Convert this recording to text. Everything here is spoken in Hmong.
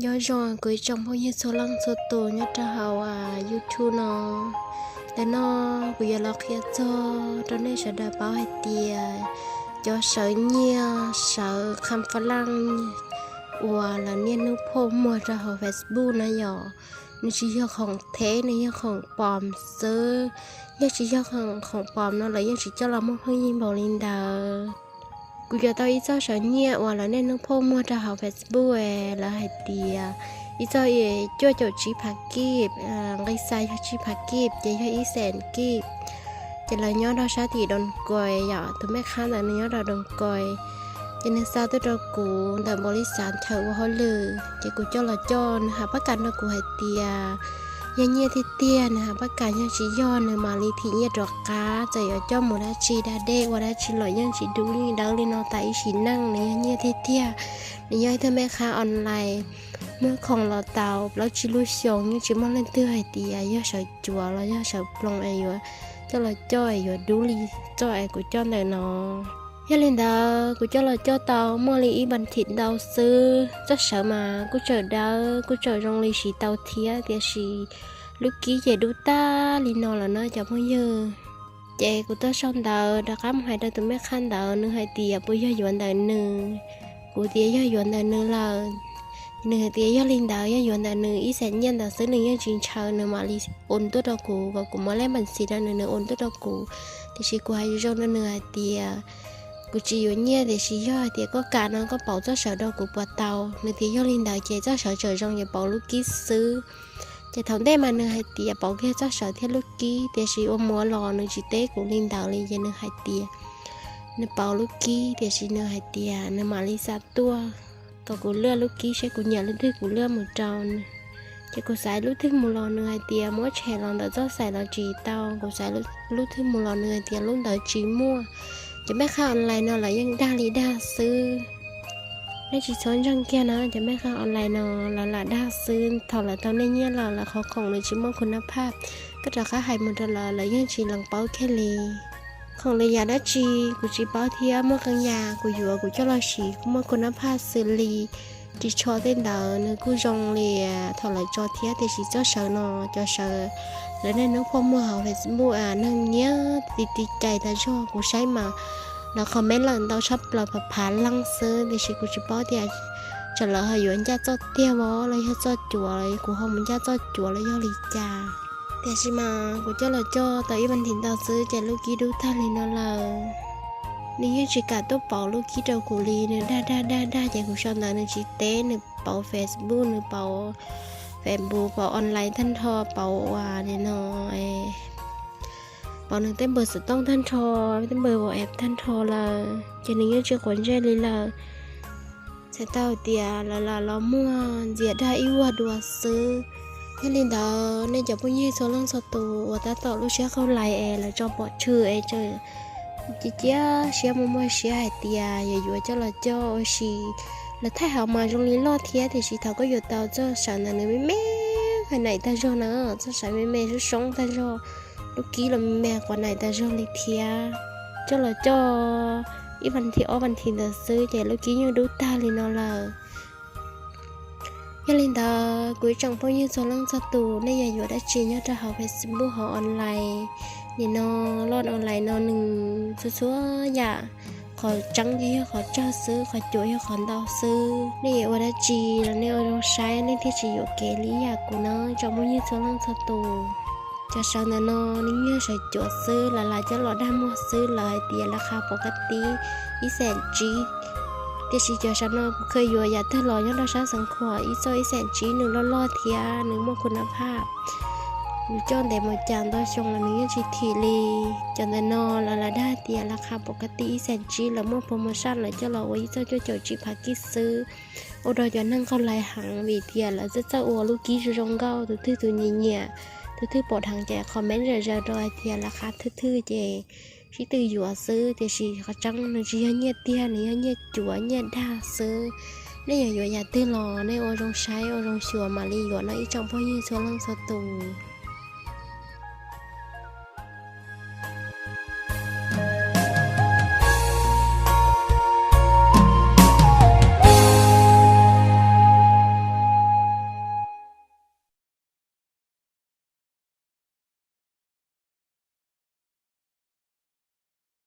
Nyob zoo kuv ib tsoom phooj ywg txhua leej txhua tus nyob rau hauv YouTube no. Ntawm no kuv yuav los qhia txog rau nej sawv daws paub hais tias cov sawv nyiaj sawv kham fa laj uas lawv niaj hnub phoj muag rau hauv Facebook no yom, nws tsis yog khoom thev, nws yog khoom pom xwb. Yog tsis yog khoom pom no lawv yeej tsis coj los muag pheej yig npaum li ntawd. Kuv yuav tau ib txoj sawv nyiaj uas lawv niaj hnub phoj muag rau hauv Facebook, lawv hais tias ib txoj cuaj caum tsib phav kib, nqi xa yog tsib phav kib ces yog ib xees kib. Ces lawv nyob rau sab tim Đồng Cois yom, tus mej khab ntawd nws nyob rau Đồng Cois. Ces nws xa tuaj rau kuv ntawm npaum li xav chaw ua hauj lwm, ces kuv coj los coj, nws hais pab kam rau kuv hais tias yog nyiaj tiag tiag, nws hais pab kam, yog tsis yog nws mam li thim nyiaj rov qab, txawm yuav coj mus dab tsi da dej ua dab tsi los yeej tsis dub li dawb li no tas ib sim neej. Nws yog nyiaj tiag tiag, nws yog ib tug mej khab online, muag khoom los tau plaub tsib lub xyoos yeej tsis muaj leej twg hais tias yog sawv cuav los yog sawv ploos es yuav coj los coj es yuav dub li txoj es kuv coj ntawm no. Yog li ntawd kuv coj los coj tau muaj li ib npas thim ntau xwb, txoj sawv mas kuj tseem dawb kuj tseem zoo li siv tau thiab, tiam sis lub kib ces dub tag li no lawm no cov phooj ywg. Ces kuv tuaj sau ntawv rov qab mus hais rau tus mej khab ntawd, nws hais tias puas yog yuav ntawm nws. Kuv tias yog yuav ntawm nws lawm. Nws hais tias yog li ntawd yog yuav ntawm nws ib xees nyiaj ntawd xwb nws yeej tsis ntshaw, nws mam li ua tuaj rau kuv, kom kuv muab lej npas xis rau nws, nws ua tuaj rau kuv. Tiam sis kuv hais zoo zoo rau nws hais tias kuv tsis yuav nyiaj, tiam sis yog hais tias koj kam no koj pauv txoj sawv rau kuv puas tau. Nws tias yog li ntawd ces txoj sawv tseem zoo ces pauv lub kib xwb. Ces thaum ntej mas nws hais tias pauv kiag txoj sawv thiab lub kib, tiam sis ua muav los nws tsis teb kuv li ntawd li, ces nws hais tias nws pauv lub kib, tiam sis nws hais tias nws mam li xa tuaj kom kuv luaj lub kib seb kuv nyiam lub twg kuv luaj mus rau nws. Ces kuv xaiv lub twg mus los nws hais tias muab tshem los ntawm txoj xaim los tsis tau, kuv xaiv lub twg mus los nws hais tias lub ntawd tsis muaj. Cov mej khab online no lawv yeej dag li dag xwb. Nej tsis txhob ntseeg kiag na, cov mej khab online no lawv lam dag xwb, thaum lawv tau nej nyiaj lawm lawv qhov khoom nws tsis muaj khun nab phaj, koj rov qab hais mus rau lawv lawv yeej tsis lees paub kiag li. Khoom li yam dab tsi kuv tsis paub thiab, muaj qee yam kuv yuav kuv coj los siv kuj muaj khun nab phaj xws li ris tsho tej ntawd nws kuj zoo li thaum lawv tso thiab, tiam sis txoj sawv no cov sawv lawv niaj hnub phoj muag hauv Facebook neeg nyiam ti ti cais tas zog, kuv saib mas lawv comment lawm ntau tshaj plaws phav phav leej xwb, tiam sis kuv tsis paub tias tsam lawv ho yuav ncaj txoj tiag los los yog txoj cuav los kuv ho mus ncaj txoj cuav los yog li cas. Tiam sis mas kuv coj los coj tau ib npas nthim ntau xwb ces lub kib dub tag li no lawm. Nws yeej tsis kam tuaj pauv lub kib rau kuv li, nws dag dag dag dag ces kuv sau ntawv nws tsis teb, nws pauv Facebook, nws pauv Facebook, pauv online tag nrho, pauv uas li no, pauv nws tej npawb xov tooj tag nrho, tej npawb WhatsApp tag nrho lawm ces nws yeej tsis quav ntsej li lawm. Txhais tau tias lawv lam los muag ntxias dag ib vuag dua xwb. Yog li ntawd nej cov phooj ywg txhua leej txhua tus uas tab tom lub siab qaug lais es lawv tso pom tshwm es cia siab muaj muaj siab hais tias yuav yuav coj los coj ua si, lawv thaij hauv mas zoo li loj thiab, tiam sis thaum koj yuav tau txoj sawv ntawd nws me me quav naim tag zog na, txoj sawv me me soob soob tag zog, lub kib los me me quav naim tag zog li thiab. Coj los coj ib vas thiv ob vas thiv ntawd xwb ces lub kib yeej dub tag li no lawm. Yog li ntawd kuv ib tsoom phooj ywg txhua leej txhua tus, nej yog yuav dab tsi nyob rau hauv Facebook hauv online, nim no loj online no nws txhua txhua yam, qhov tseeb ces yog qhov tsawg xwb, qhov cuav yog qhov ntau xwb. Nej yuav ua dab tsi los nej ua zoo saib, nej thiaj tsis yuam kev li yam kuv no tsoom phooj ywg txhua leej txhua tus. Cov sawv ntawm no nws yog sawv cuav xwb, lawv lam coj los dag muag xwb, lawv hais tias lab qha pov kab tib ib xees tsib. Tiam sis cov sawv no kuv kheev yuav yam twg los nyob rau sab Xeev Khuam ib txoj ib xees tsib nws loj loj thiab nws muaj khun nab phaj. Yus coj ntev mus cas ntau xyoo los nws yeej tsis thim li. Cov ntawm no lawv lam dag tias lab qha pov kab tib ib xees tsib, lawv muaj promotion lawv coj los ua ib txoj cuaj caum tsib phav kib xwb. Ua rau cov neeg qaug lais heev vim tias lawv txawj txawj ua lub kib zoo zoo nkauj, tus twg tus nyiam nyiam, tus twg pom dheev ces comment zom zaws rau hais tias lab qha thwj thwj ces sib tw yuav xwb. Tiam sis qhov tseeb nws tsis yog nyiaj tiag, nws yog nyiaj cuav nyiaj dag xwb. Nej yuav yuav yam twg los nej ua zoo saib ua zoo xyuas mam li yuav no ib tsoom phooj ywg txhua leej txhua tus.